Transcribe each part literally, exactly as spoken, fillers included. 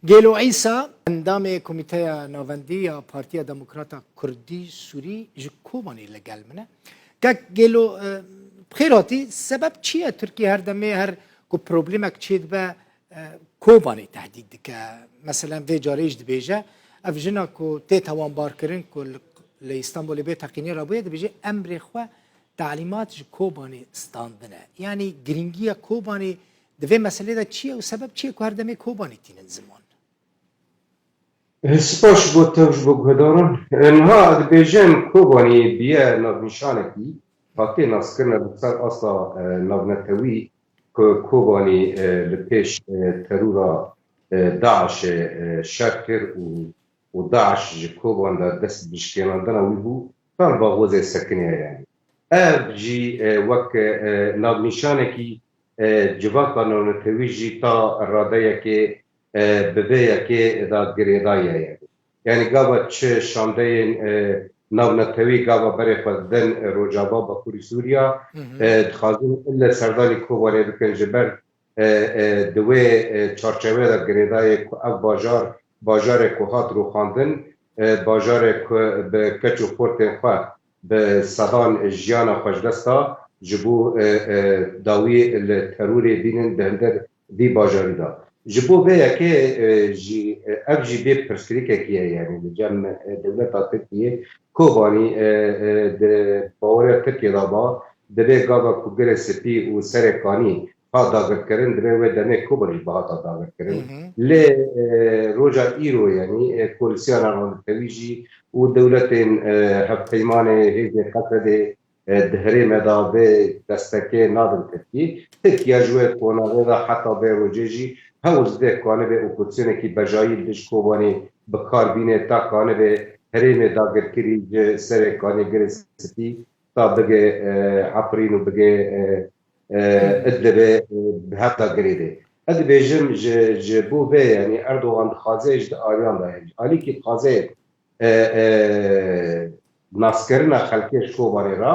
Gêlo Îsa, endamê Komîteya Navendî ya Partiya Demokrata Kurdî Sûrî ji Kobanê li gel min e. Kek Gêlo, e, bi xêr hatî. Sebeb çi ye Tirkiye her demê her ku problemek çêdibe, e, Kobanê tehdît dike? Meselen vê carê jî dibêje, ev jina ku tê tawanbarkirin ku li, li Îstanbulê bê teqînê rabûye, dibêje emrê xwe talîmat ji Kobanê standine. Yanî girîngiya Kobanê di vê meselê de çi ye û sebeb çi ye ku her demê Kobanê tînin ziman? Spas ji bo te û ji bo guhdaran. Niha dibêjin Kobanî biye navnîşanekî hatiye naskirine li ser asta, e, navnetewî ku Kobanî, e, li pêş, e, terora, e, DAIŞê, e, şer kir û, û DAIŞ ji Koban de dest bi şikênandina wî bû, tal baxwezê sekiniye yani. Ev jî, e, wek, e, navnîşanekî, e, civaka navnetewî jî ta radeyekê, e, bi vê yekê de girêdaye yani. Yani gava çi şandeyên, e, navnetewî gava berê xwe didin, e, Rojava, Bakurî Sûriya, Hı hı. e, dixwazin ille serdanî Kobanê bikin ji ber, e, e, di wê, e, çarçewe de girêdayê ku ev bajar, bajarê ku hat rûxandin, e, bajarê ku bi keç û xortên xwe bi sedan jiyana xwe ji dest da, ji bo, e, e, dawî li terorê bînin di hindir vî bajarî de. Ji bo vê yekê, e, jî, e, ev jî bê pirsgirêkekî ye, yani li cem, e, dewleta Tirkiyê Kobanî, e, e, di baweriya Tirkiyê de ba, divê gava ku Girê Spî û Serê Kanî hat dagirkirin, divê wê demê Kobanî jî bihata dagirkirin. Hı hı. Lê, e, roja îro, yani, e, koalîsyona navnetewî jî û dewletên, e, hevpeymanê hêzên Qesedê, e, di herême de vê destekê nadin Tirkî. Tirkiye ji wê konarê de heta vê rojê jî hewl dide kanibe operasyonekî bejayî li dij Kobanê bi kar bîne, ta kanibe herêmê dagirkirî ji Serê Kanî, Girê Spî ta bige, e, Efrîn û bige, e, e, Hı hı. Idlibê, e, bi hev de girêdê. Ez dibêjim ji, ji bo vê, yani Erdogan dixwaze ji di aliyan de, yani alîkî dixwaze, e, e, naskirina xelkê ji Kobanê re,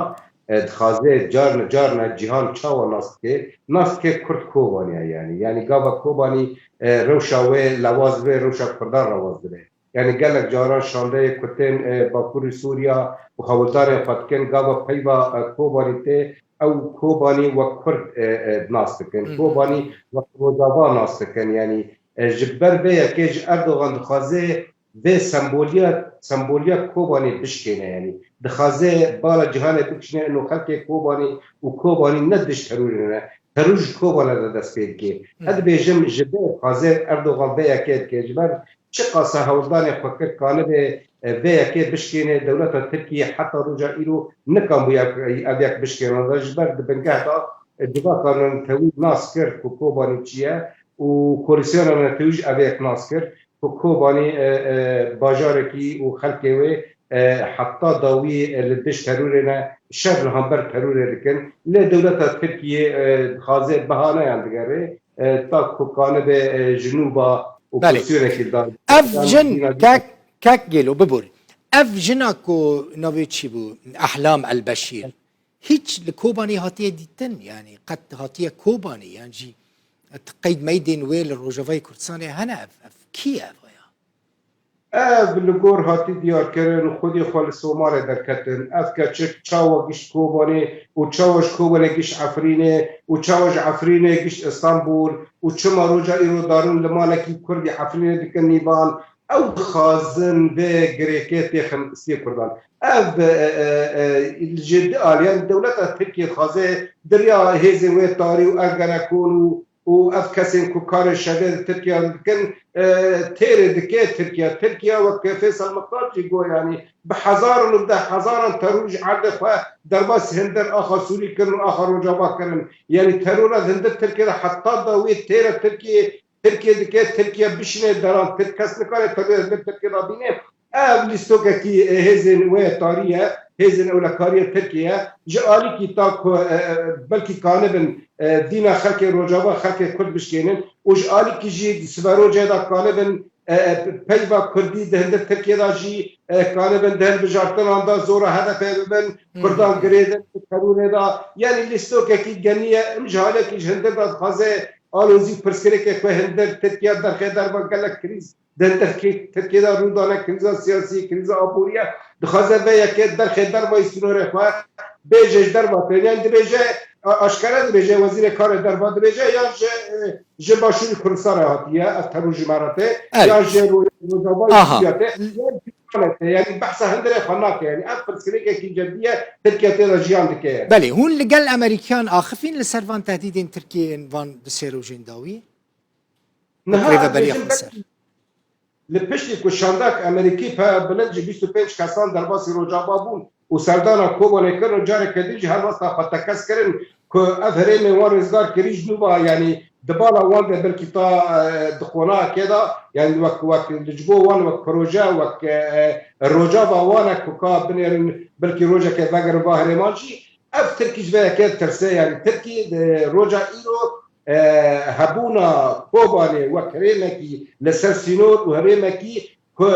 e, dixwaze carne carne cîhan çawa nas dike, nas dike Kurd Kobanî ye yani. Yani gava Kobanî, e, rewşa wê lewaz dibe, rewşa Kurdan lewaz dibe. Yani gelek caran şandeyê ku tên, e, Bakurî Sûriya û hewldanên xwe dikin, gava peyva, e, Kobanî tê, ew Kobanî wek Kurd, e, e, nas dikin. Hı hı. Kobanî wek Rojava nas dikin. Yani, e, ji ber vê yekê jî Erdogan dixwaze vê semboliya, semboliya Kobanê bişkêne. Yani dixwaze bala cîhanê bikişîne, ino xelkê Kobanê û Kobanî ne dij terorê ne. Teror ji Kobane de dest pê dike. Hı. Ez dibêjim ji vê dixwaze Erdogan vê yekê dike. Ji ber çiqasa hewldanê xwe kir kanibe, e, vê yekê bişkêne, dewleta Tirkiyê heta roja îro nikanbûye ev yek bişkêne. Ji ber di bingeh de, e, civaka navnetewî nas kir ku Kobanî çi ye û koalîsyona navnetewî jî ev yek nas kir ku Kobanî, e, e, bajarekî û xelkê wê, e, heta dawî, e, li dij terorê ne, şer li hember terorê dikin. Lê dewleta Tirkiyê, e, dixwaze bahaneyan digere, e, ta ku kanibe, e, ji nû ba Belê. Operasyonekî da. Ev jin, kek, kek Gêlo, bibûr. Ev jina ku navê çi bû? Ehlam El Beşîr. Hiç li Kobanê hatiye dîtin, yani qet hatiye Kobanê, yan jî qeyd meydên wê li Rojavayê Kurdistanê hene ev, ev kî ye ev ya? Ev li gor hatî diyarkirin, xwedî xwe li Somalê derketin. Ev keçik çawa gişt Kobanê û çawa ji Kobanê gişt Efrînê û çawa ji Efrînê gişt Îstanbul û çima roja îro darin li malekî Kurdî Efrînê dikin nîvan, ew dixwazin vê girêkê têxin stiyê Kurdan. Ev, e, e, e, ji di aliyan dewleta Tirkiye dixwaze di riya hêzên wê tarî û Ergenekon û, û ev kesên ku karê şerê di Tirkiye dikin, e, têrê dike Tirkiye. Tirkiye wek Feysel Mekdad jî got, yanî bi hezaran û bi deh hezaran teror ji erdê xwe derbas hindir axa Sûrî kirin û axa Rojava kirin. Yanî terora hindir Tirkiye de heta da wê têre Tirkiye Tirkiye dike, Tirkiye bişîne deran, Tirk kes nikare tevê li Tirkiye de bîne. Ev lîstokekî, e, hêzên wê tarî ye, hêzên ewlekariyê Tirkiye ye. Ji alîkî ta ku, e, e, belkî kanibin, e, dîna xelkê Rojava, xelkê Kurd bişkênin û ji alîkî jî di siverocê de kanibin, e, e, peyva Kurdî di hindir Tirkiye de jî, e, kanibin di hilbijartinan de zora H D P bibin, Hı hı. Kurdan girêdin, terorê de. Yanî lîstokekî genî ye, em ji halekî ji hindir de dixwaze alozî pirsgirêkê xwe hindir Tirkiye derxê derva gelek krîz, di hindir Tirkiye de rû dane krîza siyasî, krîza aborî ye. Dixwaze vê yekê derxê dervayî sînorê xwe bêje ji derva tê. Yanî dibêje, a-, aşkere dibêje, Wezîrê Karê Derva dibêje, yan ji, e, ji Başûrê Kurdistanê hatiye, ev teror ji me re tê, Erê. Yan ji Ro-, Rojavayê Aha. Sûriye tê. Yan ji me re tê. Yanî behsa hindirê xwe nake. Yanî ev pirsgirêkekî cedî ye, Tirkiye tê de jiyan dike. Belê, hûn li gel Amerîkiyan axifîn li ser van tehdîdên Tirkiyê yên van du sê rojên dawî? Niha Rêveberiya dibêjin xweser. Li piştî ku şandak Amerîkî pe bilind ji bîst û pênc kesan derbasî Rojava bûn û serdana Kobanê kirin, careke din jî helwesta xwe tekez kirin ku ev herêmê wan rizgar kirî ji nû ve, yanî di bala wan de belkî ta, e, di qonakê de, yanî wek, wek li ji bo wan wek proje, wek, e, e, rojava wan e ku ka binêrin, belkî rojeke vegerin va herêman jî. Ev Tirkî ji vê yekê ditirse, yanî Tirkî di roja îro, e, hebûna Kobanê wek herêmekî li ser sînor û herêmekî ku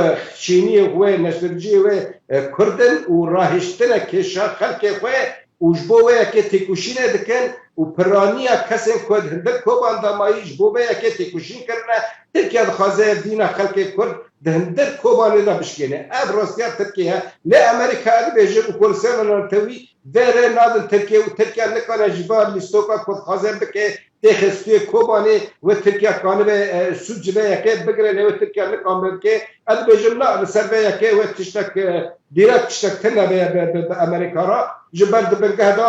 şêniyê wê, neştevciyê wê, e, Kurd in û rahiştine kêşa xelkê xwe û ji bo wê yekê têkoşînê dikin û piraniya kesên ku di hindir Koban de mayî ji bo vê yekê têkoşîn kirine. Tirkiye dixwaze ev dîna xelkê Kurd di hindir Kobanê de bişkêne. Ev rastiya Tirkiye ye. Lê Amerîka dibêje û koalîsyona netewî vê rê nadin Tirkiye û Tirkiye nikane ji van lîstoka ku dixwaze bike têxe stûyê Kobanê, wê Tirkiye kanibe, e, sûd ji vê yekê bigire, lê wê Tirkiye nikanibe bike. Ez dibêjim na, li ser vê yekê wê tiştek, e, dîrek tiştek tune be, be, be, be Amerîka re. Ji ber di bingeh de,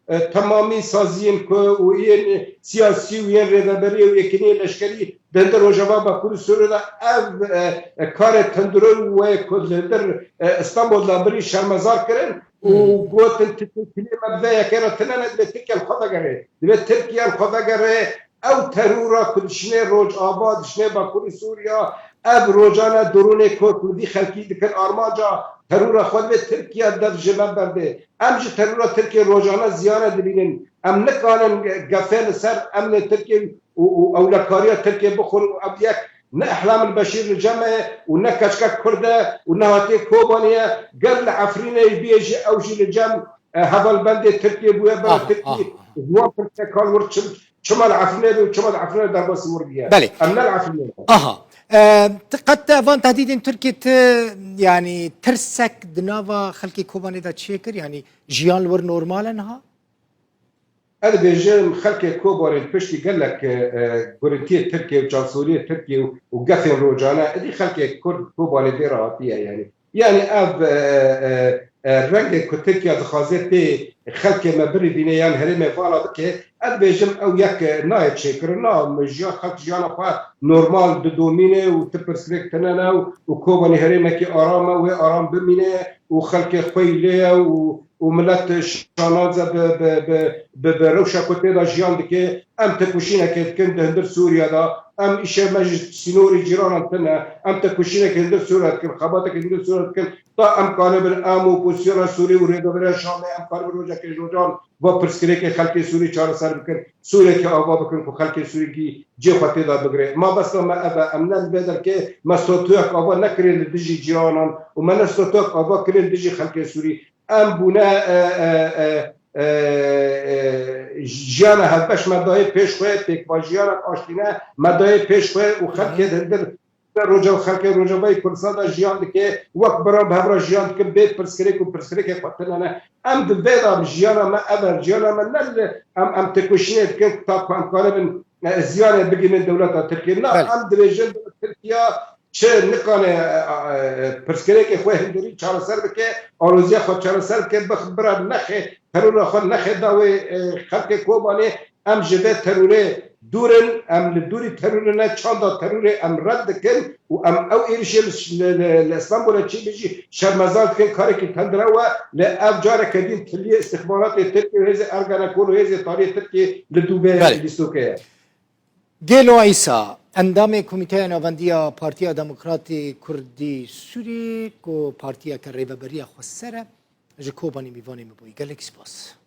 e, e, temamî saziyên ku û yên siyasî û yên rêveberiyê û yekîniyên leşkerî di hindir Rojava Bakurê Sûriyê de ev, e, e, karê tundro wê ku li hindir, e, Stenbol de birî şermezar kirin û Hmm. gotin, "Tirkiye kilê me bi vê yekê re tune ne, divê Tirkiye li xwe vegere." Divê Tirkiye li xwe vegere, ew terora ku dişinê Rojava, dişinê Bakurê Sûriya, ev rojane dronê ku Kurdî xelkî dikin armanca terora xwe, divê Tirkiye dev ji me berde. Em ji terora Tirkiye rojane ziyane dibînin. Em nikanin gefê li ser emnê Tirkiye û, û ewlekariya Tirkiye bixwin û ev yek ne Ehlam el Beşîr li cem e û ne keçikek Kurd e û ne hatiye Kobanê ye. Ger li Efrînê bûye jî ew jî li cem, e, hevalbendê Tirkiye bûye, bera Ah, Tirkî ah, ah. ji wan pirsekan wir çi, çima li Efrînê bû, çima li Efrînê derbasî wir bûye. Belê. Em ne li Efrînê ne. Aha. E, ti qet te van tehdîdên Tirkiyê ti, yanî tirsek di nava xelkê Kobanê de çêkir? Yanî jiyan li wir normal e niha? Ez dibêjim, xelkê Kobanê li piştî gelek, e, e, gurintiyê Tirkiye û çavsoriyê Tirkiye û, û gefên rojane, êdî xelkê Kurd Kobanê vê re hatiye, yanî. Yanî ev, e, e, e, rengê ku Tirkiye dixwaze pê xelkê me birîvîne yan herêmê vala bike, ez dibêjim ew yek, e, nayê çêkirin. Na, jiyan, xelk jiyana xwe normal didomîne û ti pirsgirêk tune ne û, û Kobanê herêmekî aram e, wê aram bimîne û xelkê xwe yî lê ye û, û milet şanaz e bi, bi, bi, bi, bi rewşa ku tê de jiyan dike. Em tekoşînekê dikin di hindir Sûriye de. Em îşev me ji sînorî cîranan tune. Em tekoşînekê hindir Sûriye dikin, xebatekê hindir Sûriye dikin. Ta em karibin, em û opozîsyona Sûrî û Rêveberiya Şamê, em karibin rojekê ji rojan va pirsgirêkê xelkê Sûrî çareser bikin. Sûriyekê ava bikin ku xelkê Sûrî gî cê xwe tê de bigire. Mabesta me ev e, em ne li vê derkê me statuyak ava nekirê li dijî cîranan û me ne statuyak ava kirê li dijî xelkê Sûrî. Em bûne, e, e, e, e, e, jiyana hevbeş me dayê pêş xwe, pêkvajiyana aştîne me dayê pêş xwe û xelkê di hindir roja, xelkê Rojavayê Kurdistan de jiyan dike, wek bira bi hev re jiyan dikin, bê pirsgirêk û pirsgirêkê xwe tune ne. Em di vê de jiyana me ev e, jiyana me ne li em, em têkoşînê dikin, ta ku em karibin, e, ziyanê bigihînin dewleta Tirkiye. Na, Belê. Em dibêjin Tirkiye çi nikane, e, e, e, pirsgirêkê xwe hindirî çareser bike, aloziya xwe çareser bike, bix-, bira nexê, terora xwe nexê da wê, e, xelkê Kobanê. Em ji vê terorê dûr in, em li dûrî terorê ne, çanda terorê em red dikin û em ew êrişê li, li, li, li Stenbolê çêbî jî şermezar dikin, karekî tundrew e, lê ev careke din tiliyê îstixbaratê Tirkiyê û hêzê Ergenekon û hêzê tariyê Tirkiyê li dû vê Belê. Lîstokê ye. Gêlo Îsa, endamê Komîteya Navendiya Partiya Demokratê Kurdî Sûriyê, ku partiyeke rêveberiya xweser e, ji Kobanê mîvanê me bûyî. Gelek spas.